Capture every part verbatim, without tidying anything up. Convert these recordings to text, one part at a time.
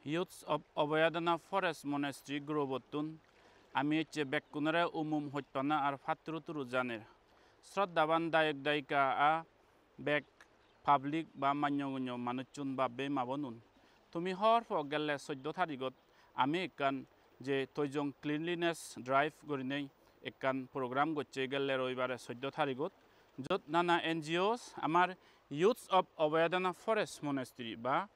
Youths of Abhayadana Forest Monastery group-ottun ami ecche bekkunore umum hojpana ar patturu turu janer. Shraddhaban dayok dayika a bek public ba manyo gunyo manuchun babbe mabonun. Tumi hor po gelle soddo tarigot ami ekkan je Toijong cleanliness drive gurinei ekkan program gocche gelle roibare soddo tarigot, jot nana N G Os amar Youths of Abhayadana Forest Monastery ba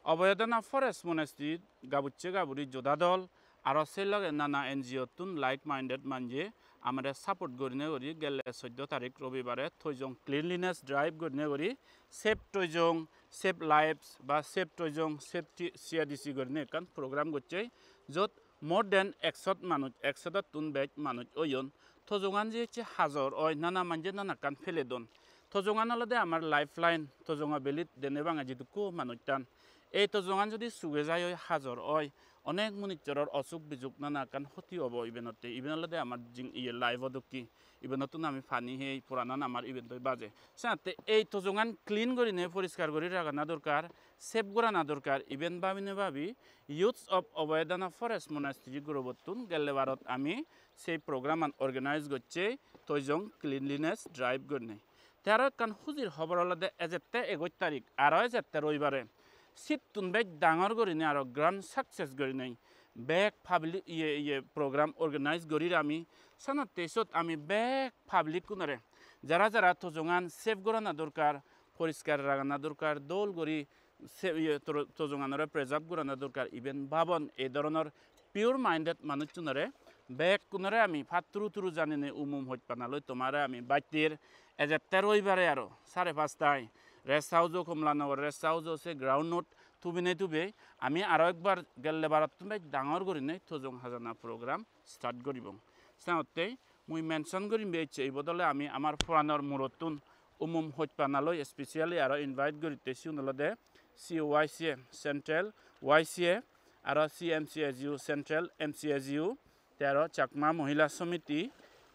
Abhayadana Forest Monastery gabucche gaburi joda dol aro se loge nana N G O-ttun like minded manje amare support gurinei guri gelle soddo tarik robibare Toijong cleanliness drive gurinei guri Save Toijong, Save Lives ba Save Toijong, Save T-, C A D C gurinei ekkan program gocche, jot more than ekshot manuj, ekshottun bej manuj oyon. Tojongan je ecche hajor oi, nana manje nanakkan pele don. Tojongan olode amar lifeline, Tojongo belit dene bange jidukko manuj tan. Ei Tojongan jodi suge jai oi, hajor oi, onek munichoror osuk bisuk nanakkan hoti obo ibenotte. Iben olode amar jing-, iye life-o dokke. Ibenottun ami pani hei, poranan amar ibentoi baje. Senotte ei Tojongan clean gurinei poriskar guri ragana dorkar, save gorana dorkar. Iben babinei babi Youths of Abhayadana Forest Monastery group-ottun gelle barot ami sei program-an organize gocche Toijong cleanliness drive gurinei. Te aro ekkan hujir hobor olode ejette egoj tarik, aro ejette roibare sittun bej dangor gurinei aro grand success gurinei bek public iye, iye program organize gurir ami. Senotte sot ami bek public-kunore jara jara Tojongan save gorana dorkar, poriskar ragana dorkar, dol guri se, iye, toro-, Tojonganore preserve gorana dorkar, iben babon. Ei dhoronor pure minded manuchunore, bekkunore ami patturu turu janine umum hojpanaloi tomare ami battir. Ejette roibare aro sare pachtai rest house-o, Komla Nogor rest house-o se ground-ot tubinei tubei ami aro ekbar gelle barottun bej dangor gurinei Tojong hajana program start guribong. Senottei mui mention gurim be ecche, ibot ole ami amar puranor murottun umum hojpanaloi specially aro invite guritte, sigun olode C Y C A, Central Y C A, aro C M C S U, Central M C S U, te aro Chakma Mohila Samiti,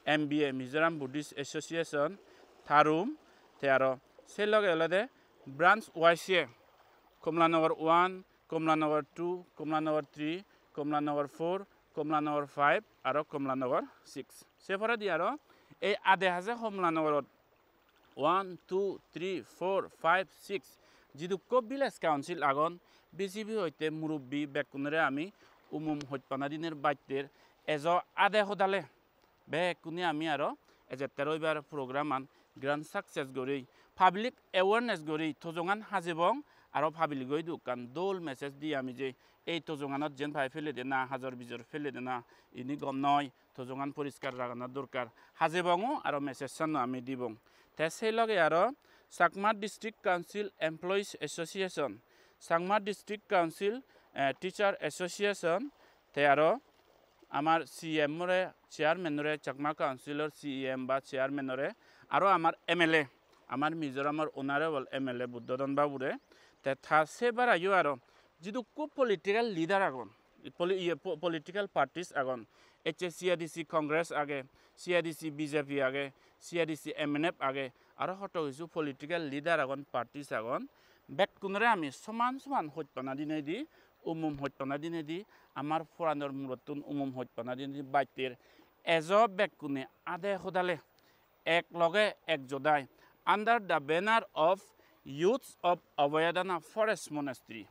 M B A, Mizoram Buddhist Association, Tharum, te aro se loge olode Branch Y C A, Komla Nogor one, Komla Nogor two, Komla Nogor three, Komla Nogor four, Komla Nogor five, aro Komla Nogor six. Se poredi aro ei ade haje Komla Nogorot one, two, three, four, five, six jidukko village council agon, B C B hoite murubbi bekkunore ami umum hojpana diner battir. Ejo ade hodale bekkune ami aro ejette roibar program-an grand success guri, public awareness guri Tojongan hajebong, aro public-o idu ekkan dol message di ami je ei Tojonganot jen pai pele de na, hajor bijor pele de na, ini gom noi, Tojongan poriskar ragana dorkar. Hajebongo aro message-ano ami dibong. Te sei loge aro Chakma District Council Employees Association, Chakma District Council, eh, Teacher Association, te aro amar C E M ore, chairman ore, Chakma Council-or C E M ba chairman ore, aro amar M L A, amar Mizoramor honorable M L A Buddhodon babure, te ta se barayo aro jidukko political leader agon, poli-, iye, po-, political parties agon, ecche C A D C Congress age, C A D C B J P age, C A D C M N F age, aro hoto hissu political leader agon, parties agon, bekkunore ami soman soman hojpana dinei di, umum hojpana dinei di, amar puranor murottun umum hojpana dinei di battir. Ejo bekkune ade hodale ek loge ek jodai under the banner of Youths of Abhayadana Forest Monastery.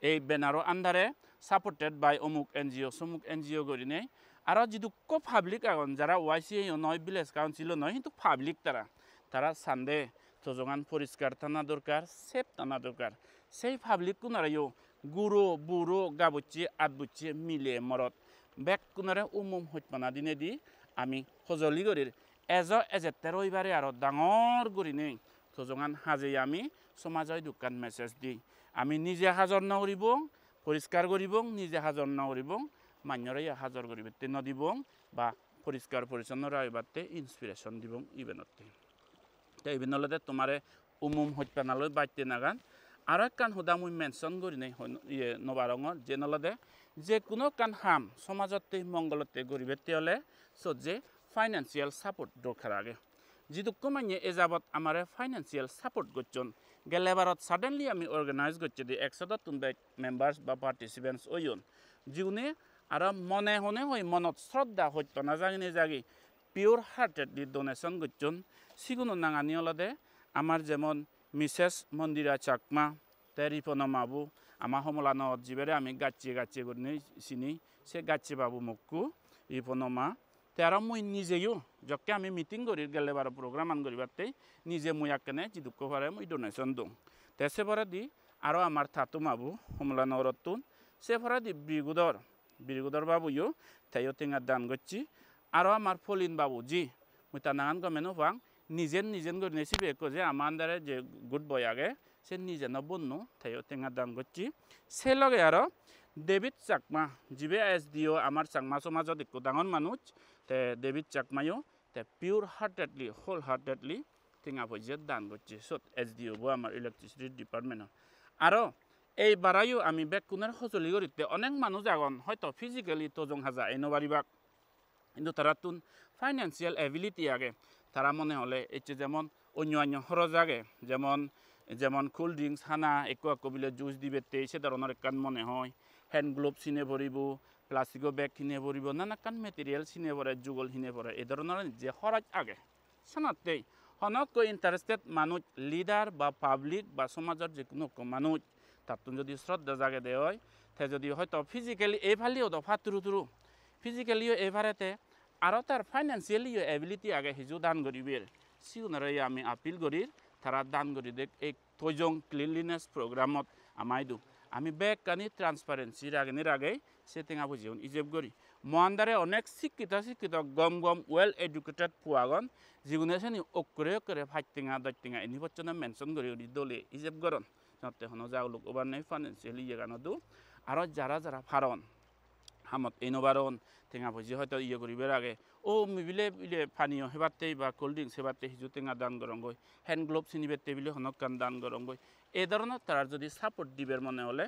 Ei banner-o under-e supported by omuk N G O, somuk N G O gurinei. Aro jidukko public agon, jara Y C A-o noi, village council-o noi, hintu public tara. Tara sande Tojongan poriskar tana dorkar, safe tana dorkar. Sei public-kunoreyo guro, buro, gabucche, atbucche, mile, morot, bekkunore umum hojpana dinei di ami hojoli gorir. Ejo ejette roibare aro dangor gurinei Tojongan hajei ami somajo idu ekkan message di. Ami nije hajor no guribong, poriskar guribong, nije hajor no guribong, manjore ye hajor guribatte no dibong ba poriskar poricchonno ragibatte inspiration dibong ibenotte. Te iben olode tomare umum hojpanaloi batte nagan. Aro ekkan hoda mui mention gurinei hoi-, iye, no parongor, jen olode je kuno ekkan ham somajotte mongolotte guribatte ole sot je financial support dorkar age. Jidukko manye e jabot amare financial support gocchon, Gelle barot suddenly ami organize gocchei de ekso dottun bej members ba participants oyon, jigune aro mone hone hoi monot sroddha hojpana jagine jagi pure heartedly donation gocchon. Siguno nangani olode amar jemon Missus Mondira Chakma, te Riponoma bu, ama Homolanot jibere ami gacche gacche gurinei sini, se gacche babu mokku Riponoma. Te aro mui nijeyo jokke ami meeting gorir, gelle baro program an guribatte, nije mui ekkene jidukko pare mui donation dong. Te se poredi aro amar Tatuma bu Homolanogorottun, se poredi Brigudor, Brigudor babuyo teyo tenga dan gocche. Aro amar Polin babu ji, mui ta nangan gome no pang, nijen nijen gurinei sibe ekko je ama under-e je good boy age, se nijeno bonnu teyo tenga dan gocche. Se loge aro David Chakma, jibe S D O amar Chakma somajot ekko dangor manuj, te David Chakmayo te pure heartedly, wholeheartedly tenga poije dan gocche. Sot S D O bo amar electricity department-o. Aro ei barayo ami bekkunor hojoli goritte, onek manuj agon hoito physically tojong haja ei no paribak, hintu tarattun financial ability age. Tara mone hole ecche jemon onyo onyo horoj age, jemon, jemon cool drinks hana, ekko ekko bile juice dibette, se dhoronor ekkan mone hoi, hand gloves hine poribo, plastigo bag hine poribo, nanakkan material hine pore, jugol hine pore, ei dhoronor je horoj age. Senottei hono ekko interested manuj, leader ba public ba somajor je hono ekko manuj, tattun jodi sroddha jagede oi, te jodi hoito physically ei paleyo do patturu turu, physically-o ei pare te, aro tar financially-o ability age hiju dan guribar, sigunore ami appeal gorir, tara dan guri dek ei Tojong cleanliness program-ot ama idu. Ami bekkani transparency ragene ragei se tenga poijegun ijeb guri. Mo under-e onek sikkito sikkito gom gom well educated puo agon, jigune seni okkore okkore pach tenga, dosh tenga ini pojjonto mention guri guri dole ijeb goron. Senotte hono jaguluk obar nei financial iyeganot do. Aro jara jara paron, hamot ei no paron, tenga poije hoito iye guribar age, o mui bile, bile paniyo hebatte ba cold drinks hebatte hiju tenga dan goronggoi, hand gloves hinibatte bile hono ekkan dan goronggoi. Ei dhoronor tarar jodi support dibar mone hole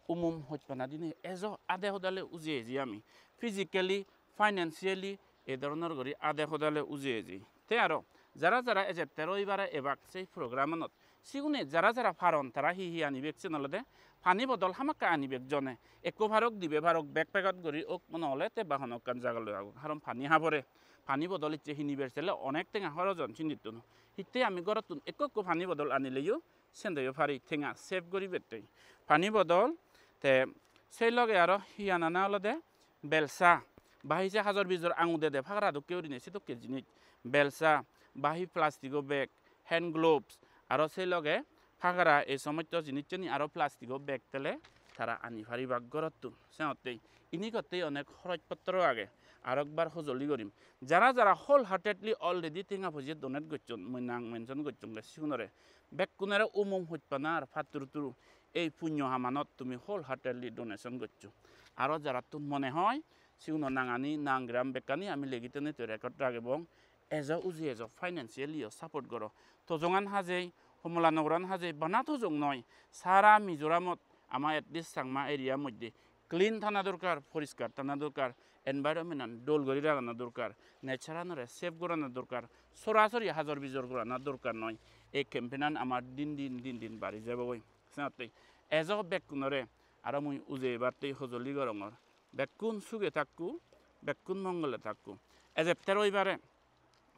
umum hojpana dinei ejo ade hodale ujei eji ami, physically, financially, ei dhoronor guri ade hodale ujei eji. Te aro jara jara ejette roibare ebak sei program-anot, sigune jara jara paron tara hi hi anibek, siyen olode pani bodol hamakkai anibek jone. Ekko parok, dibe parok, backpack-ot guri ok mone ole te ba hono ekkan jaga loi agon. Karon pani habore, pani bodol icche hiniber sele onek tenga horoj on sindittun. Hittey ami gorottun ekko ekko pani bodol anileyo sendeyo pari tenga save guribattey. Pani bodol, te sei loge aro hi anana olode belsa, ba hi se hajor bijor angudede pagara dokke gurinei sedokke jinis, belsa, ba hi plastigo bag, hand gloves, aro sei loge pagara, ei somosto jinisseni aro plastigo bag tele tara ani paribak gorottun. Senottei ini gottei onek horoj pottro age, aro ekbar hojoli gorim. Jara jara wholeheartedly already tenga poije donate gocchon, mui nang mention gocchonge sigunore, bekkunore umum hojpana ar pattur turu ei punyo hamanot tumi wholeheartedly donation goccho. Aro jarattun mone hoi, siguno nangani, nang gram bekkani ami legi tene toi record ragebong. Ejo uji ejo financially-o support goro. Tojongan hajei, Homola Nogoran hajei, bana Tojong noi, sara Mizoramot ama at least Changma area moddhe clean thana dorkar, poriskar thana dorkar, environment-an dol guri ragana dorkar, nature-anore save gorana dorkar, sorasori hajor bijor gorana dorkar noi. Ei campaign-an amar din din, din din bari jebogoi. Senottei ejo bekkunore aro mui ujebattei hojoli gorongor. Bekkun suge takku, bekkun mongole takku. Ejette roibare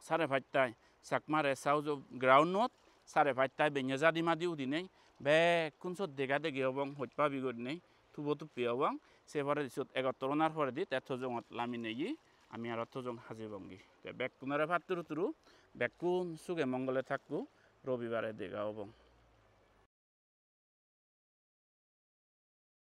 sare pachtai Chakma Rest House ground-ot, sare pachtai benne jadi madi udinei bekkun sot dega degi obong, hoj pabi gurinei tubo tuppi obong. Se poredi sot egottor onar poredi te Tojongot lami neye ami aro Tojong hajebongi. Te bekkunore patturu turu, bekkun suge mongole takku, robibare dega obong.